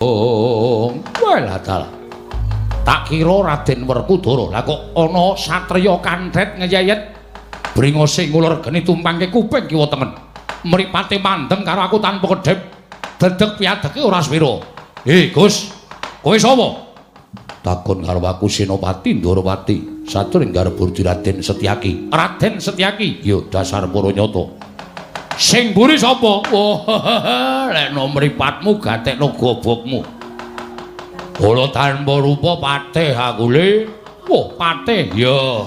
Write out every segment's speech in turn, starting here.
Walah dalah. Tak kira Raden Werkudara. Lah kok ana satriya kanthet ngeyeyet bringose ngulur geni tumpangke kuping kiwa tengen. Mripate mandeng karo aku tanpa kedhep. Dedeg piadeke ora swira. Gus, kowe sapa? Takon karo aku Senopati Ndorowati. Satur ing garba Raden Setyaki. Raden Setyaki, ya dasar para nyata. Sing mburi sapa? Oh, lekno mripatmu gatekno gobokmu. Kula tanpa rupa patih aku le. Oh, patih ya.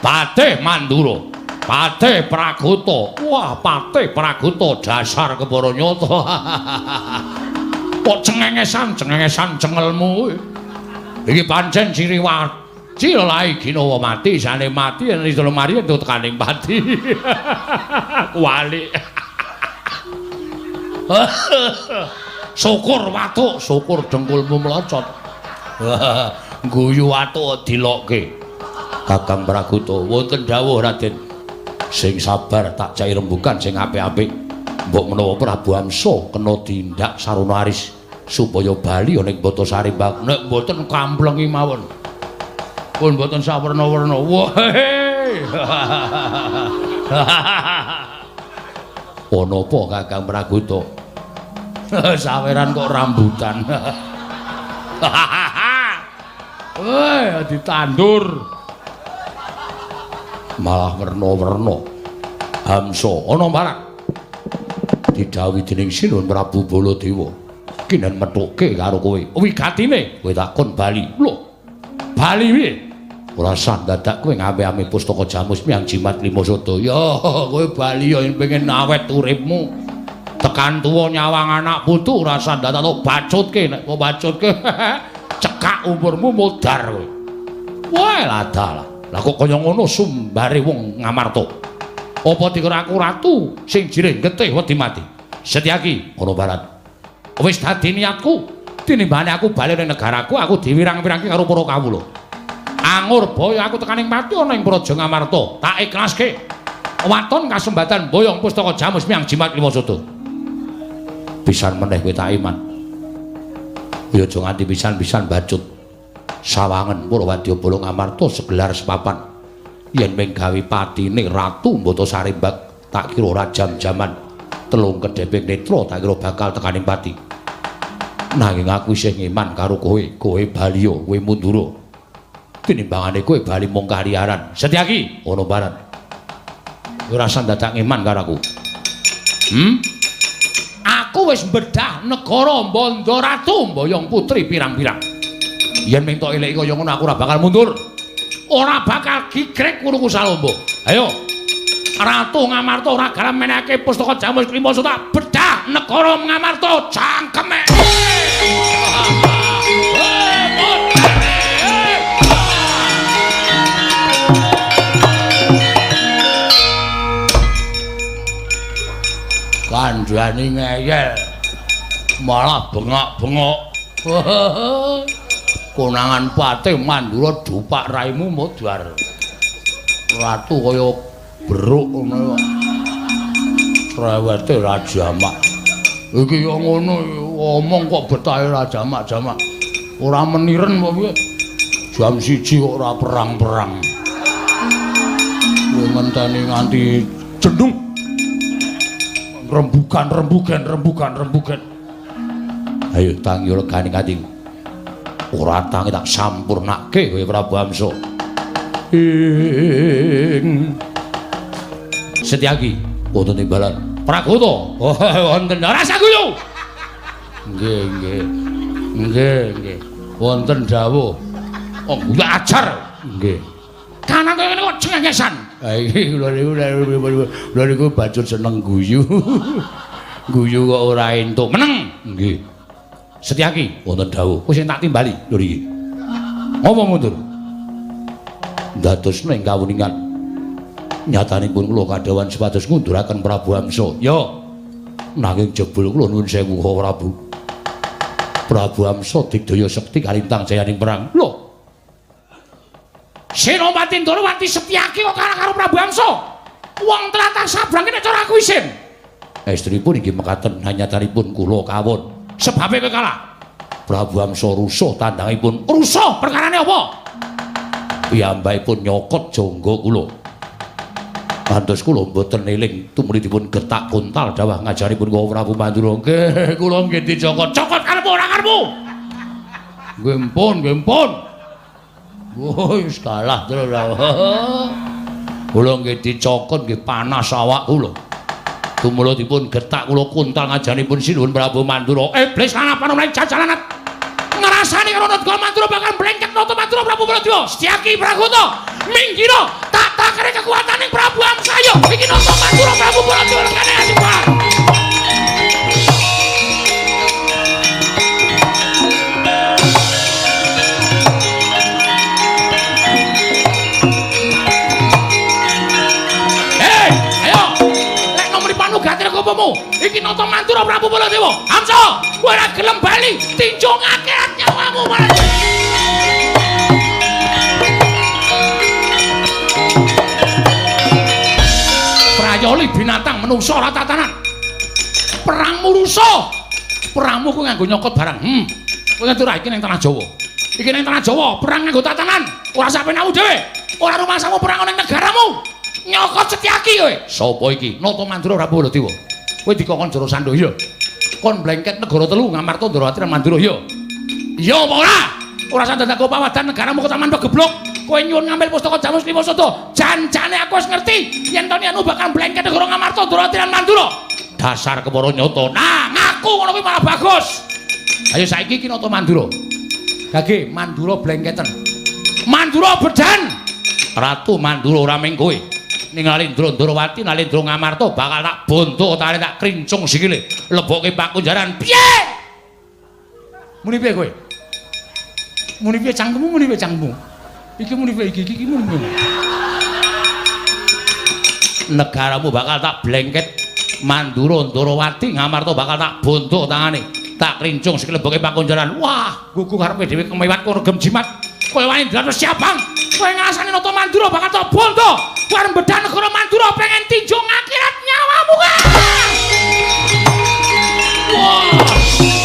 Patih Mandura. Patih Pragota. Wah, patih Pragota dasar kepara nyata. Kok cengengesan, cengengesan cengelmu. Iki pancen ciri cilai ginawa mati, sane mati yen iso lemari entuk tekaning pati. Kuwalik. Syukur watuk, syukur dengkulmu mlocot. Guyu watuk dilokke. Kakang Pragota, wonten dawuh Raden. Sing sabar tak cai rembugan sing apik-apik. Mbok menawa Prabu Amsa kena tindak sarana aris supaya bali ana ing Batasari Mbak. Nek mboten kamplengi mawon. Pun mboten sawerna-werna. Wah. Ana apa Kakang Pragota? Saweran kok rambutan. Weh, ditandur. Malah werna-werna. Hamsa ana marak. Didhawuhi dening Sinuhun Prabu Baladewa. Kinen methuke karo kowe. Wigatine kowe takon bali. Lho. Bali piye? Ora sah dadak kowe ngame-ame pustaka Jamus miyang jimat lima sada. Ya, kowe bali ya pengen awet uripmu. Tekan tuwa nyawang anak putu ora sah dadak tok bacutke, nek kok bacutke cekak umurmu modar kowe. Wah, ladalah. Lah kok kaya ngono sumbare wong Ngamarta. Apa dikira aku ratu sing jirih getih wedi mati? Setyaki ngono barat. Wis dadi niatku tinimbane aku bali ning negaraku, aku diwirang-wirangke karo para kawula. Angur boyo aku tekaning pati ana ing Praja Ngamarta. Tak ikhlaske. Waton kasembatan boyong pustaka Jamus miyang jimat lima sada. Pisan meneh kowe tak iman. Ya aja nganti pisan-pisan bacut. Sawangen para wadyabala Ngamarta segelar sepapan. Yen mung gawe patine Ratu Batasari Mbak tak kira ora jam-jaman telung kedheping netra tak kira bakal tekaning pati. Nanging aku isih ngiman karo kowe, kowe baliya, kowe mundura. Tinimbangane kowe bali mung kaliaran. Setyaki ana baran. Ora usah dadak ngiman karo aku. Aku wis mbedah negara Bandha Ratu mboyong putri pirang-pirang. Yen mung tok eleki kaya ngono aku ora bakal mundur. Ora bakal gigrek wuruku Salombo. Ayo. Ratu Ngamarta ora garam menehake pustaka Jamus Klima tak bedah negara Ngamarta cangkeme. Kandhane ngeyel. Malah bengak-bengok. Konangan patih Mandura dupak raimu modar. Ratu kaya beruk ngono. Crewete ra jamak. Iki ya ngono omong kok betahe ra jamak-jamak. Ora meniren apa piye? Jam 1 kok ora perang-perang. Kowe ngenteni nganti jendung. Rembugan, rembugan, rembugan, rembugan. Ayo tangi regane atiku. Ora tangi tak sampurnake kowe Prabu Amsa. Ing Setyaki wonten timbalan Pragota. Oh, wonten ora saguyu. Nggih, nggih. Nggih, nggih. Wonten dawuh. Oh, guyu ajar. Nggih. Kanan kaya ngene kok cengengesan. Ha iki kula niku kula niku bacut seneng guyu. Guyu kok ora entuk. Meneng. Nggih. Setyaki wonten dawuh. Wis tak timbali lho iki. Ngopo mundur? Dadosna ing kawuningan. Nyatanipun kula kadhawan supados ngunduraken Prabu Amsa. Ya. Nanging jebul kula nuwun sewu Prabu. Prabu Amsa digdaya sekti kalintang jayaning perang. Lho. Senopati Ndorowati Setyaki kok kalah karo Prabu Amsa. Wong tlatah sabrang nek cara aku isin. Estripun inggih mekaten hanyatanipun kula kawon. Sebabe kowe kalah. Prabu Hamsa rusuh tandangipun. Rusuh perkarane apa? Piyambakipun nyokot jangga kula. Kantos kula mboten eling tumuli dipun getak kuntal dawah ngajaripun kula Prabu Mandura. Nggih, kula nggih dicokot. Cokot karepmu ora karepmu? Nggih mpun, nggih mpun. Wis kalah terus. Kula nggih dicokot nggih panas awak kula. Tumula dipun getak kula kuntal ngajaripun Sinuwun Prabu Mandura. Iblis lan panomlaing jajalanat. Ngrasani karo Nagara Mandura bakal blengket Nata Mandura Prabu Baladewa. Setyaki Pragota, minggira tak takere kekuataning Prabu Hamsa. Ayo iki Nata Mandura Prabu Baladewa rekane asipar. Hei, ayo. Lek nomor panugatire kopomu, iki Nata Mandura Prabu Baladewa. Hamsa, kowe ora gelem bali, tinjung akhirat nyawamu malah. Prayoli binatang menungso ora tatanan. Perangmu rusuh. Perangmu kuwi nganggo nyokot barang. Kowe ngerti ora iki ning tanah Jawa. Iki ning tanah Jawa, perang nganggo tatanan. Ora sapenamu dhewe. Ora rumangsamu perang ning negaramu. Nyokot Setyaki kowe. Sapa iki? Nata Mandura Prabu Baladewa. Kowe dikongkon Jara Sandha iya. Kon blengket negara telu Ngamarta Ndrawati lan Mandura iya. Iya apa ora? Ora usah dadak pawadan negaramu ketaman pegeblok. Kowe nyuwun ngambil pustaka Jamus Lima Sada. Janjane aku wis ngerti yen to anu bakal blengket negara Ngamarta Ndrawati lan Mandura. Dasar kepara nyata. Nah, ngaku ngono kuwi malah bagus. Ayo saiki iki Nata Mandura. Gage Mandura blengketen. Mandura bedan. Ratu Mandura ora mung kowe. Ning Nalendra Ndrawati, Nalendra Ngamarta bakal tak bonto tale tak krincung sikile. Lebokke pakunjaran. Piye? Muni piye kowe? Muni piye cangkemmu, muni piye cangkemmu? Iki muni piye iki, iki muni piye? Negaramu bakal tak blengket. Mandura Ndrawati Ngamarta bakal tak bonto tangane. Tak krincung sikile lebokke pakunjaran. Wah, gugu karepe dhewe kemewat kono gem jimat. Kowe wani ndratos siapang. Kowe ngrasani Nata Mandura bakal tak bonto. Arep bedah negara Mandura pengen tinjung akhirat nyawamu kan. Wah.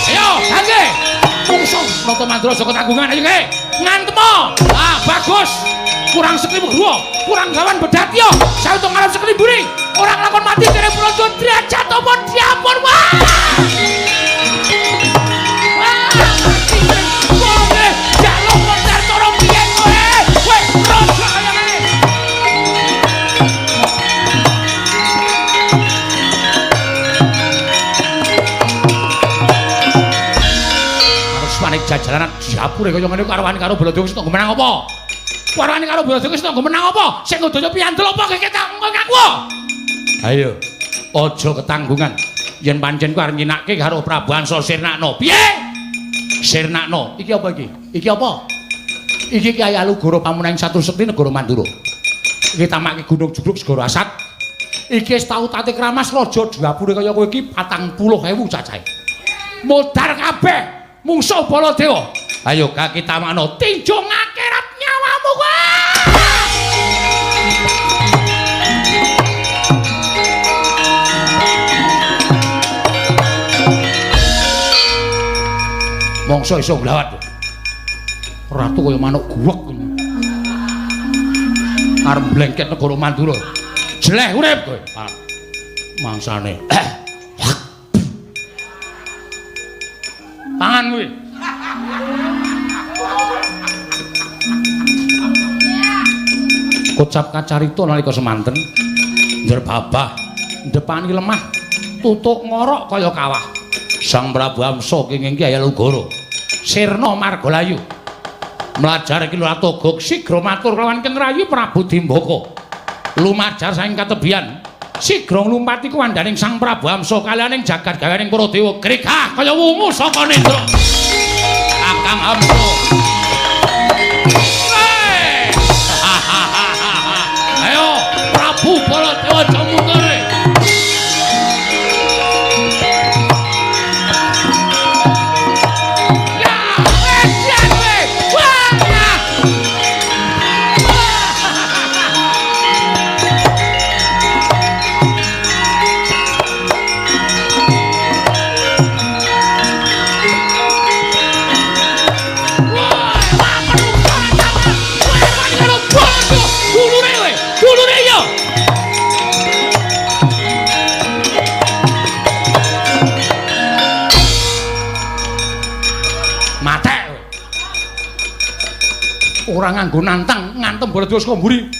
Ayo, gangge. Mungsuh Nata Mandura aja ketanggungan ayo ge. Ngantemo. Ah, bagus. Kurang sekli gua, kurang gawan bedat yo. Sauto ngarep sekli mburi. Ora nglakon mati kene pulon derajat apa diapun. Wah. Wah. Wah, jaluk konter toro piye kowe? Kowe rojo kaya ngene. Manik jajalanan diapure kaya ngene karo wani karo Baladewa wis tanggo menang apa? Wani karo Baladewa wis tanggo menang apa? Sing nggodaya piyandel apa ketok ngaku? Ayo, aja ketanggungan. Yen pancen ku arep nyinake karo Prabu Ansa Sirnakna. Piye? Sirnakna. Iki apa iki? Iki apa? Iki Kyai Alugoro pamunaing satu sekti negara Mandura. Iki tamake Gunung Jugruk Segara Asat. Iki wis tau tate kramas raja diapure kaya kowe iki 40.000 cacahe. Modar kabeh. Mungsuh Baladewa. Ayo kaki tamakno tinjung akhirat nyawamu kowe. Mongso iso nglawat. Ratu kaya manuk guwek. Arep blengket negara Mandura. Jeleh urip kowe. Mangsane. Tangan kuwi. Kocap kacarita nalika semanten njerbabah ndepani lemah tutuk ngorok kaya kawah. Sang Prabu Hamsa kenging Kyai Alugoro sirna margalayu mlajar iki Ratogog sigra matur kelawan Keng Rayi Prabu Dimbaka. Lumajar saking katebian sigra nglumpati kuwandaning Sang Prabu Hamsa kaliyaning jagat gawening para dewa gregah kaya wungu saka nendra. Kakang Hamsa. Ayo Prabu Baladewa aja mundur. Ya, edan kowe. Wah. Ora nganggo nantang, ngantem Baladewa saka mburi.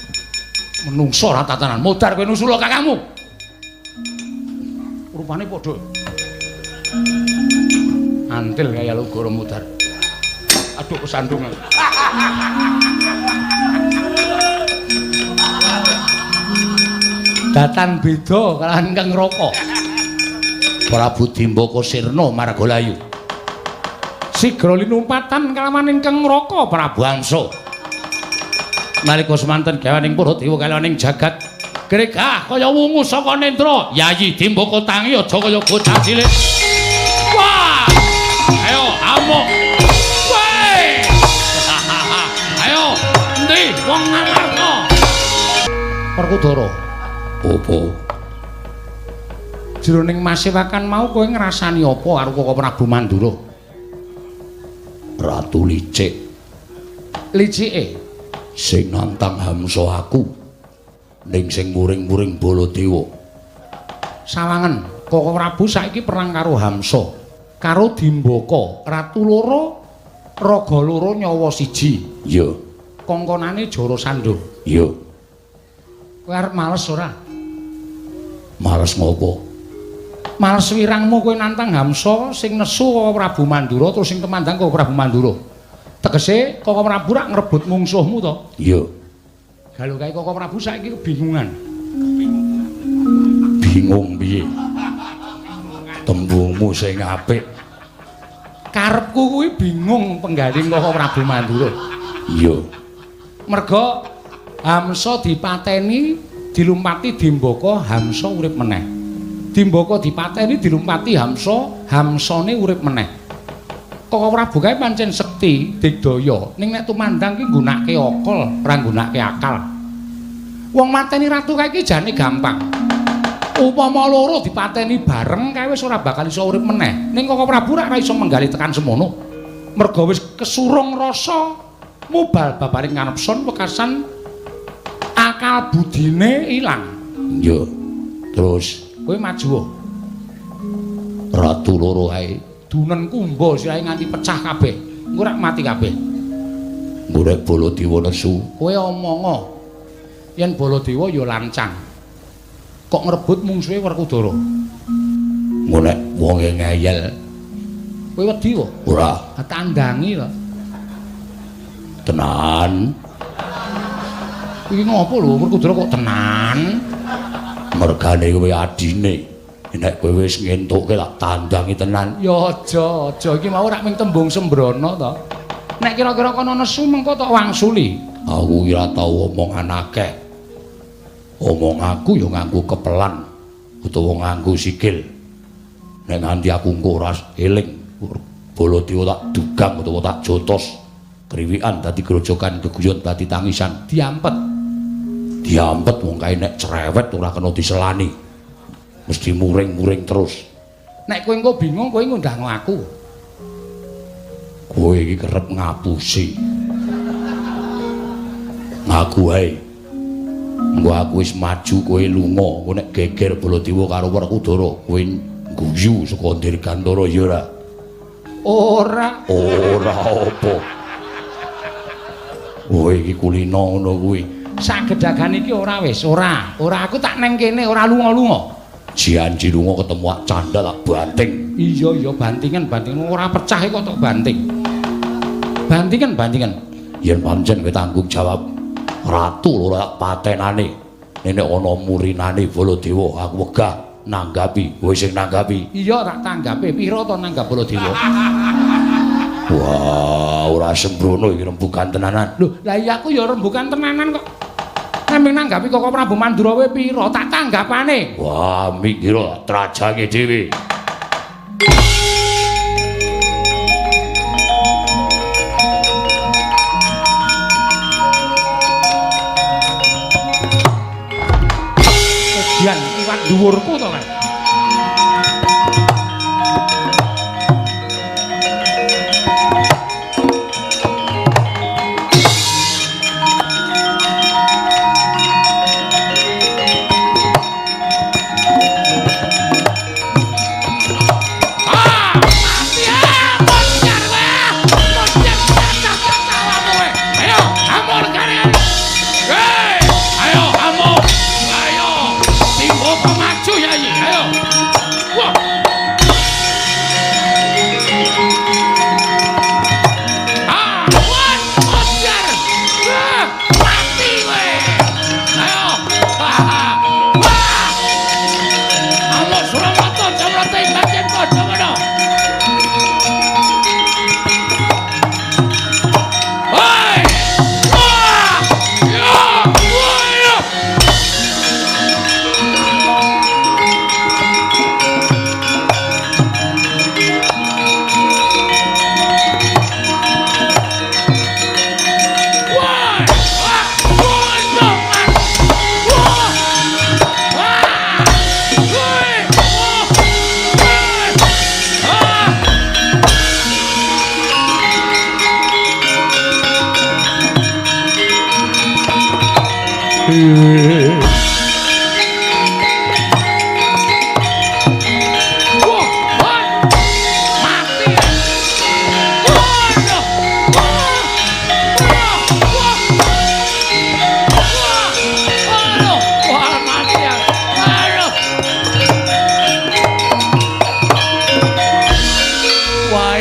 Menungso ora tatanan. Modar kowe nusula kakangmu. Rupane padha. Antil kaya Lugara modar. Aduh kesandung. Datan beda kalahan Kang Raka. Prabu Dimbaka sirna margalayu. Sigra linumpatan kalawan ingkang Raka Prabu Hamsa. Nalika semanten gawaning para dewa kalawaning jagat gregah kaya wungu saka nendra. Yayi Dimbaka tangi aja kaya bocah cilik. Wah! Ayo amuk. Weh! Ayo, endi wong Ngamarta? Werkudara. Apa? Jroning masewakan mau kowe ngrasani apa karo Koko Prabu Mandura? Ratu licik. Licike sing nantang Hamsa aku ning sing muring-muring Baladewa. Sawangen, Koko Prabu saiki perang karo Hamsa, karo Dimbaka, ratu loro, raga loro nyawa siji. Iya. Kongkonane Jarasandha. Iya. Kowe arep males ora? Males ngopo? Males wirangmu kowe nantang Hamsa sing nesu Koko Prabu Mandura terus sing temandang Koko Prabu Mandura. Tegese Koko Prabu rak ngrebut mungsuhmu to? Iya. Galo kae Koko Prabu saiki kebingungan. Bingung piye? Tembungmu sing apik. Karepku kuwi bingung penggaling Koko Prabu Mandura. Iya. Merga Hamsa dipateni, dilumpati Dimbaka, Hamsa urip meneh. Dimbaka dipateni, dilumpati Hamsa, Hamsane urip meneh. Koko Prabu kae pancen sekti, digdaya, ning nek tumandang ki nggunakake akal, ora nggunakake akal. Wong mateni ratu kae iki jane gampang. Upama loro dipateni bareng kae wis ora bakal iso urip meneh. Ning Koko Prabu ora iso menggali tekan semono. Merga wis kesurung rasa mubal babaring kanepson wekasan akal budine ilang. Iya. Terus kowe maju. Ratu loro ae dunen kumba sirahe nganti pecah kabeh. Engko rak mati kabeh. Golek Baladewa nesu. Kowe omonga yen Baladewa ya lancang. Kok ngrebut mungsuhe Werkudara? Golek wonge ngeyel. Kowe wedi kok? Ora. Tandangi to. Tenan. Iki ngopo lho Werkudara kok tenan? Mergane kowe adine. Nek kowe wis ngentukke tak tandangi tenan. Ya aja, aja iki mau rak ming tembung sembrono to. Nek kira-kira kono nesu mengko tok wangsuli. Aku ora tau omongan akeh. Omong aku ya nganggo kepelan utawa nganggo sikil. Nek nganti aku engko ora eling Baladewa tak dugang utawa tak jotos. Kriwikan dadi grojokan, geguyon dadi tangisan. Diampet. Diampet wong kae nek cerewet ora kena diselani. Mesti muring-muring terus. Nek kowe engko bingung kowe ngundang aku. Kowe iki kerep ngapusi. Ngaku ae. Engko aku wis maju kowe lunga, engko nek geger Baladewa karo Werkudara, kowe guyu saka Dirgantara ya ora? Ora. Ora apa. Kowe iki kulino ngono kuwi. Sak gedagan iki ora wis, ora. Ora aku tak neng kene ora lunga-lunga. Janji lunga ketemu ak candha tak banting. Iya iya bantingan bantingan ora pecah kok tok banting. Bantingan bantingan. Yen pancen kowe tanggung jawab ratu loro tak patenane. Nek ana murinane Baladewa aku wegah nanggapi. Kowe sing nanggapi. Iya tak tanggape. Pira to nanggap Baladewa? Wah, ora sembrono iki rembugan tenanan. Lho, lah iya aku ya rembugan tenanan kok. Nek nanggapi Koko Prabu Mandura kowe pira? Tak tanggapane. Wah, minggir trajange dhewe. Edian liwat dhuwurku to kan.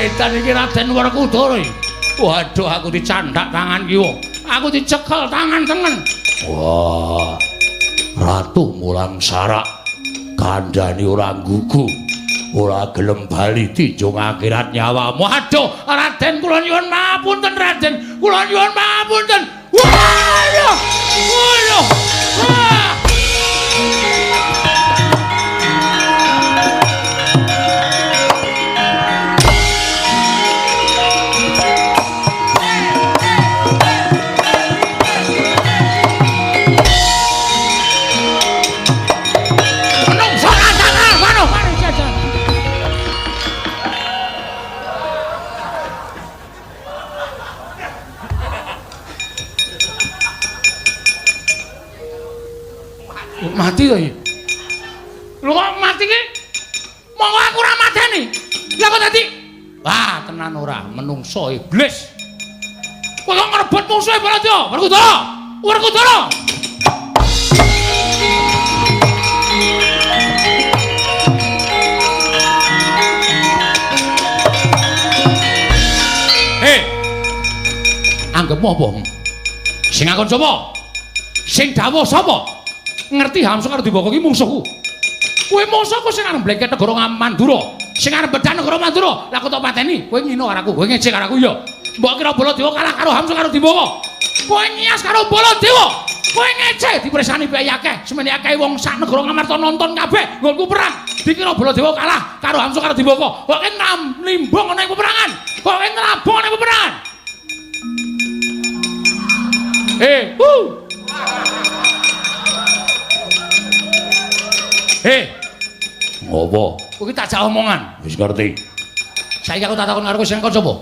Edan iki Raden Werkudara. Waduh, aku dicandak tangan kiwa. Aku dicekel tangan tengen. Wah. Ratu mulang sarak. Kandhane ora nggugu. Ora gelem bali tinjung akhirat nyawamu. Waduh, Raden kula nyuwun mapunten Raden. Kula nyuwun mapunten. Waduh. Waduh. Wah. Mati to iki. Lho kok mati iki? Monggo aku ora mateni. Lah kok dadi? Wah, tenan ora, menungso iblis. Kowe kok ngrebut mungsuhe Baladewa? Werkudara. Werkudara. Hei. Anggepmu apa? Sing ngakon sapa? Sing dawuh sapa? Ngerti Hamsa karo Diwaka iki mungsuhku. Kowe mungsuhku sing arep mblengket negara Mandura, sing arep bedah negara Mandura. Lah kok tok pateni? Kowe ngino karo aku, kowe ngecek karo aku ya. Mbok kira Baladewa kalah karo Hamsa karo Diwaka. Kowe nyias karo Baladewa. Kowe ngecek dipresani bae akeh, semene akeh wong sak negara Ngamarta nonton kabeh nggonku perang. Dikira Baladewa kalah karo Hamsa karo Diwaka. Kok nimbong ana ing peperangan. Kok nrabong ana ing peperangan. Hu. Hei, ngopo? Kowe iki tak jak omongan. Wis ngerti. Saiki aku tak takon karo kowe sing kon sapa?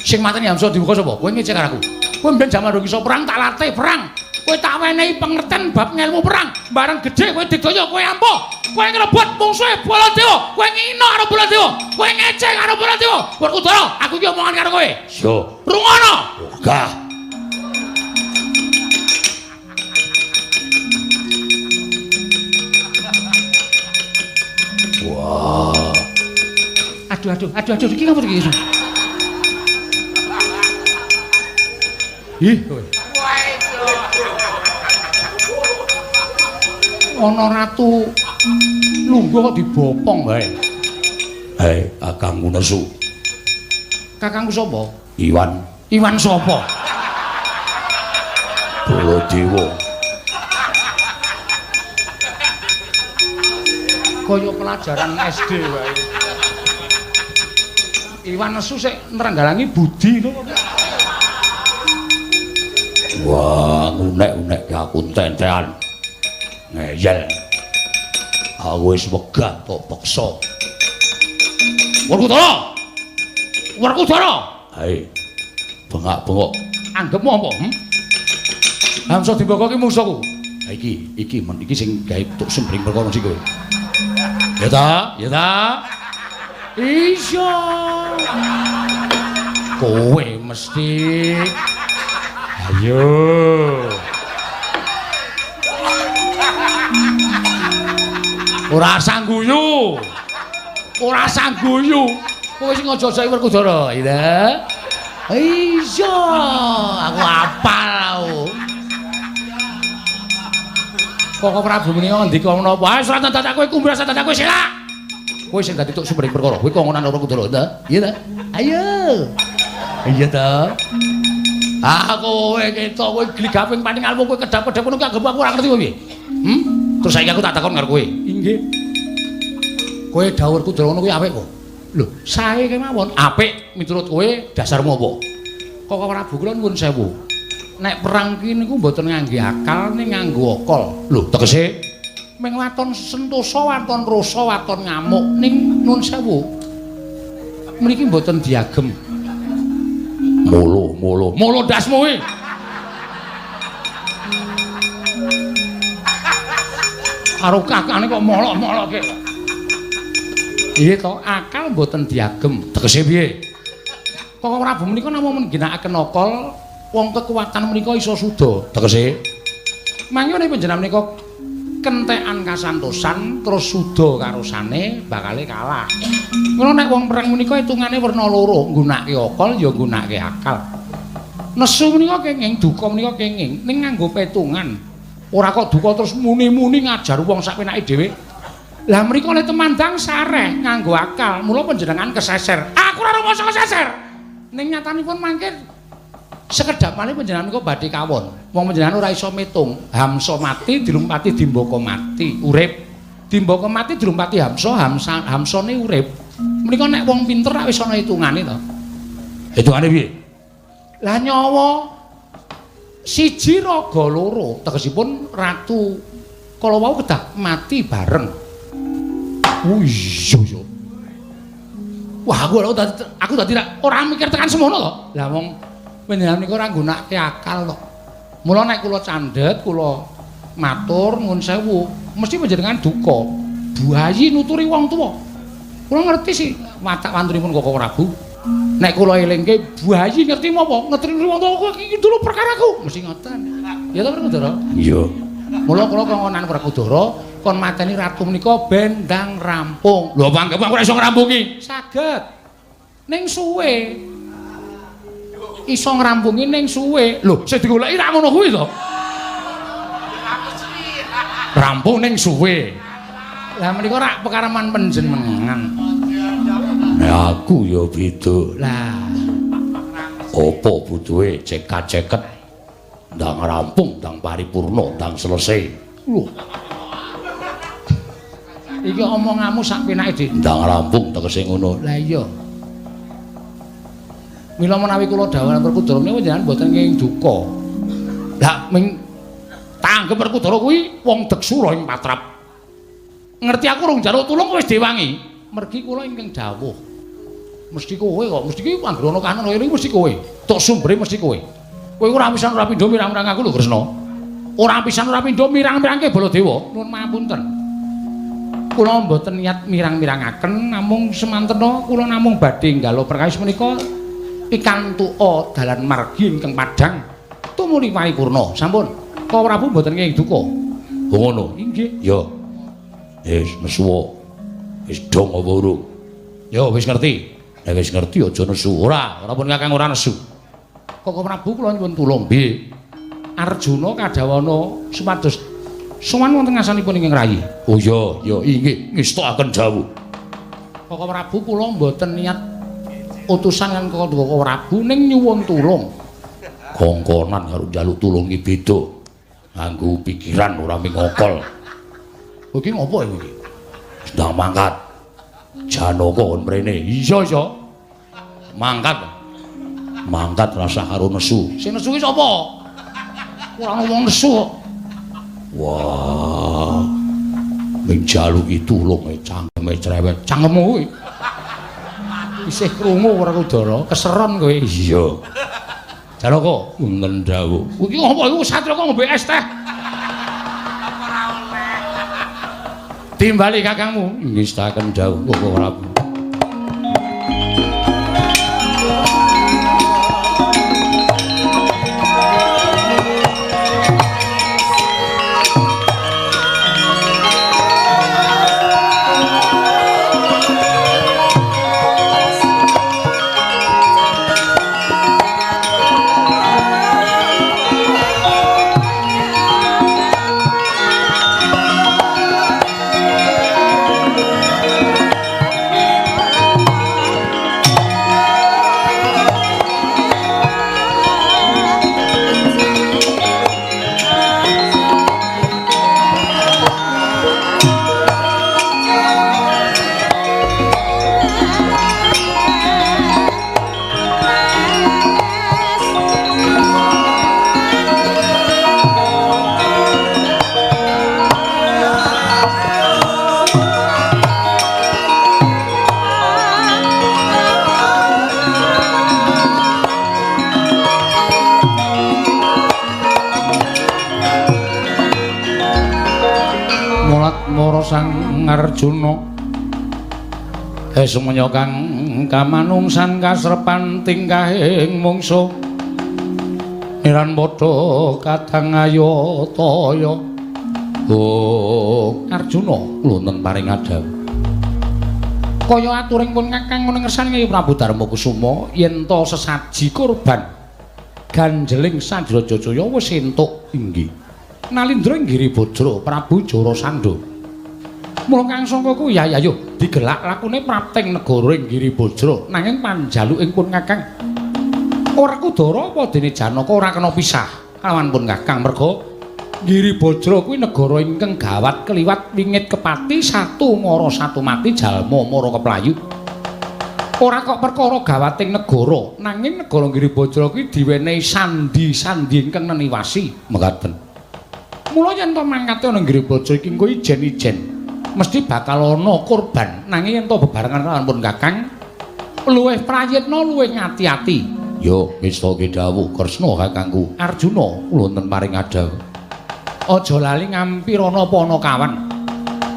Sing mateni Hamsa Diwaka sapa? Kowe ngecek karo aku. Kowe mben jaman durung iso perang tak latih perang. Kowe tak wenehi pengerten bab ngelmu perang. Bareng gedhe kowe digdaya kowe ampuh. Kowe ngrebut mungsuhe Baladewa. Kowe ngino karo Baladewa. Kowe ngecek karo Baladewa. Werkudara, aku iki omongan karo kowe. Yo, rungono. Ogah. Wah. Aduh aduh aduh aduh iki ngapa iki? Ih, kowe. Ana ratu lungguh kok dibopong wae. Hei, kakangku nesu. Kakangku sapa? Iwan. Iwan sapa? Baladewa. Kaya pelajaran SD wae. Iwan nesu sik nerenggalangi budi lho. Wah, unek-unek aku ententean. Ngeyel. Aku wis wegah tok peksa. Werkudara. Werkudara. Hei. Bengak-bengok. Anggepmu apa? Hamsa Diwaka iki mungsuhku. Ha iki, iki men iki sing gawe tuk sembring perkara sing kowe. Ya ta? Ya ta? Iya. Kowe mesti. Ayo. Ora sangguyu. Ora sangguyu. Kowe sing aja-aja Werkudara, ya. Iya, aku apal aku. Koko Prabu menika ngendika menapa? Ah, ora dadak kowe kumbras dadak kowe selak. Kowe sing dadi tuk sumbering perkara, kowe kongonan Werkudara, ta? Iya ta? Ayo. Iya ta? Ah, kowe ketok kowe gligaping pating almu kowe kedap-kedap ngono anggep aku ora ngerti kowe piye. Terus saiki aku tak takon karo kowe. Inggih. Kowe dawuh Werkudara ngono kuwi apik kok. Lho, sae kemawon. Apik miturut kowe dasarmu apa? Koko Prabu kula nuwun sewu. Nek perang ki niku mboten ngangge akal ning nganggo akal. Lho, tegese ming waton sentosa, waton rasa, waton ngamuk ning nuwun sewu. Mriki mboten diagem. Molo, molo, molo ndasmu kuwi. Karo kakane kok molok-molokke. Iya to, akal mboten diagem. Tegese piye? Koko Prabu menika namung ngginakaken akal, wong kekuatan menika iso suda. Tegese mangke nek panjenengan menika Kentekan kasantosan terus suda karosane bakale kalah. Mula nek wong perang menika hitungane werna loro, nggunakake akal ya nggunakake akal. Nesu menika kenging, duka menika kenging, ning nganggo petungan. Ora kok duka terus muni-muni ngajar wong sak penake dhewe. Lah mriko oleh temandang sareh nganggo akal, mula panjenengan keseser. Aku ora rumangsa keseser. Ning nyatanipun mangke sekedhap malih panjenengan menika badhe kawon. Wong panjenengan ora iso metung. Hamsa mati dilumpati Dimbaka mati, urip. Dimbaka mati dilumpati Hamsa, Hamsane urip. Menika nek wong pinter rak wis ana hitungane to. Hitungane piye? Lah nyawa siji raga loro, tegesipun ratu kala wau kedah mati bareng. Oh iya iya. Wah aku dadi ora mikir tekan semono to. Lah wong panjenengan niku ora nggunakake akal to. Mula nek kula candhet, kula matur nuwun sewu, mesti panjenengan duka. Buayi nuturi wong tuwa. Kula ngerti sih watak wantunipun Koko Prabu. Nek kula elingke buayi ngerti menapa? Ngetri wong tuwa iki dulu perkaraku, mesti ngoten. Ya to Werkudara? Iya. Mula kula kongkonan Werkudara kon mateni ratu menika ben ndang rampung. Lho apa anggap aku ora iso ngrampungi? Saged. Ning suwe. Iso ngrampungi ning suwe. Lho, sing digoleki ra ngono kuwi to. Rampung ning suwe. Lah menika rak pekaraman panjenengan. Nek aku ya beda. Lah, apa butuhe cekak-ceket ndang rampung, ndang paripurna, ndang selesai. Lho. Iki omonganmu sak penake, Dik. Ndang rampung tegese ngono. Lah iya. Mila menawi kula dawuh Werkudara menika panjenengan mboten kenging duka. Lah ming tanggep Werkudara kuwi wong deksura ing patrap. Ngerti aku rung njaluk tulung wis diwangi. Mergi kula ingkang dawuh. Mesti kowe kok, mesti iki anggere ana kahanan kaya ngene mesti kowe. Tok sumbere mesti kowe. Kowe ora pisan ora pindho mirang-mirang aku lho Kresna. Ora pisan ora pindho mirang-mirangke Baladewa. Nuwun mapunten. Kula mboten niat mirang-mirangaken namung semantena kula namung badhe nggalo perkawis menika pikantuka dalan margi ingkang padhang tumuli paripurna. Sampun. Koko Prabu mboten kenging duka. Oh ngono. Inggih. Ya. Wis nesu. Wis dong apa urung? Ya wis ngerti. Nek wis ngerti aja nesu. Ora, ora pun Kakang ora nesu. Koko Prabu kula nyuwun tulung. Piye? Arjuna kadhawana supados sowan wonten ngasanipun ingkang rayi. Oh iya, ya inggih ngestokaken dawuh. Koko Prabu kula mboten niat utusan kan Koko Prabu ning nyuwun tulung. Kongkonan karo njaluk tulung iki beda. Nganggo pikiran ora mung akal. Iki ngopo iki? Ndang mangkat. Janaka kon mrene. Iya, iya. Mangkat. Mangkat rasa karo nesu. Sing nesu ki sapa? Ora ngomong nesu kok. Wah. Ming jaluki tulung cangkeme cerewet. Cangkemmu kuwi. Isih krungu Werkudara, keseron kowe. Iya. Janaka, wonten dawuh. Iki ngopo iku satraka ngombe es teh? Timbali kakangmu. Ngestaken dawuh Koko Prabu. Sang Arjuna sumenya kang kamanungsan kasrepan tingkahing mungsuh niran padha kadang ayo taya Oh, Arjuna wonten paring adhawuh. Kaya aturing pun Kakang ngono ngersane Prabu Darmakusuma yen to sesaji korban ganjeling Sandra Jajaya wis entuk inggih. Nalindra ing Giribajra Prabu Jarasandha. Mula kang sangka kuwi ya ayo digelak lakune prapting negara ing Giribajra nanging panjaluking pun Kakang Werkudara apa dene Janaka ora kena pisah kalawan pun Kakang merga Giribajra kuwi negara ingkang gawat kliwat wingit kepati satu mara satu mati jalma mara keplayu. Ora kok perkara gawating negara, nanging negara Giribajra kuwi diwenehi sandi-sandi ingkang neniwasi mekaten. Mula yen to mangkate ana Giribajra iki engko ijen-ijen mesti bakal ana korban, nanging yen to bebarengan kalawan pun Kakang luwih prayitna luwih ngati-ati. Yo ngestake dawuh Kresna kakangku Arjuna wonten paring adhawuh. Aja lali ngampirana panakawan.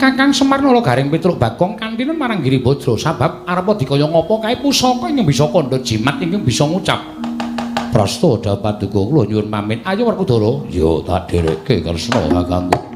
Kakang Semar Nala Gareng Petruk Bagong kantinan marang Giribajra sabab arepa dikaya ngapa kae pusaka ingkang bisa kandha jimat ingkang bisa ngucap. Prasta dapat duka kula nyuwun pamit. Ayo Werkudara. Yo tak dherekke Kresna kakangku.